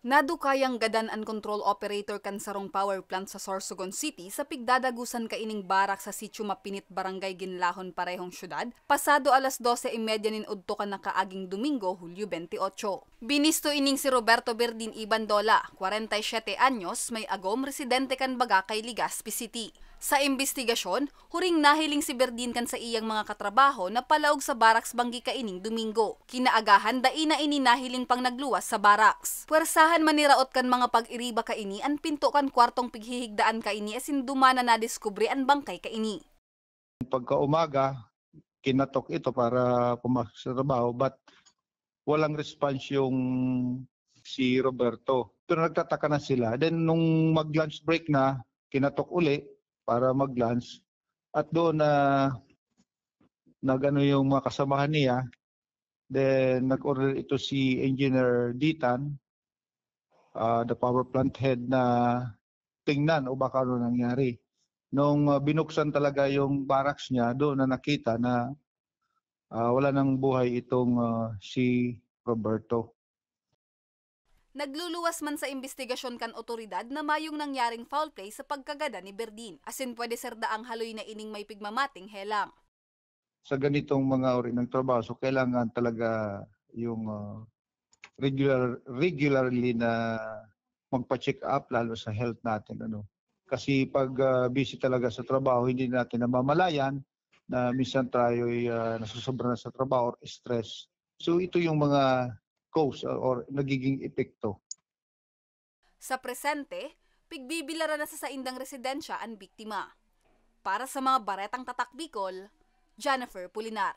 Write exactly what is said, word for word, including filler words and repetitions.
Nadukayang gadan an control operator kan sarong power plant sa Sorsogon City sa pigdadagusan kaining barak sa Sitio Mapinit, Barangay Ginlahon, parehong syudad, pasado alas dose y media nin udto kan nakaaging Domingo, Hulyo twenty-eight. Binisto ining si Roberto Berdin Ibandola, kwarenta y siyete anyos, may agom, residente kan Bagacay, Legazpi City. Sa imbestigasyon, huring nahiling si Berdin kan saiyang mga katrabaho na palaog sa baraks banggi kaining Domingo. Kinaagahan, dai na ini nahiling pang nagluwas sa baraks. Pwersahan man niraot kan mga pag-iriba kaini an pinto kan kwartong pighihigdaan kaini asin duman na nadiskubre an bangkay kaini. Pagkaumaga, kinatok ito para pumasok sa trabaho, but walang response yung si Roberto. Pero nagtataka na sila. Then nung mag-lunch break na, kinatok uli para mag-lunch. At doon na nag-ano yung mga kasamahan niya. Then nag-order ito si Engineer Ditan, ah, the power plant head, na tingnan o baka ano nangyari. Nung ah, binuksan talaga yung barracks niya, doon na nakita na ah, wala nang buhay itong ah, si Roberto. Nagluluwas man sa imbestigasyon kan otoridad na mayong nangyaring foul play sa pagkagadan ni Berdin, asin pwede ser daang haloy na ining may pigmamating helang. Sa ganitong mga uri ng trabaho, so kailangan talaga yung ah, regular regularly na magpa-check up, lalo sa health natin, ano. Kasi pag ah, busy talaga sa trabaho, hindi natin namamalayan na minsan tayo'y ah, nasusobra na sa trabaho or stress. So ito yung mga cause or, or nagiging epekto. Sa presente, pigbibilaran na sa saindang residensya an biktima. Para sa mga Baretang Tatak Bicol, Jennifer Pulinar.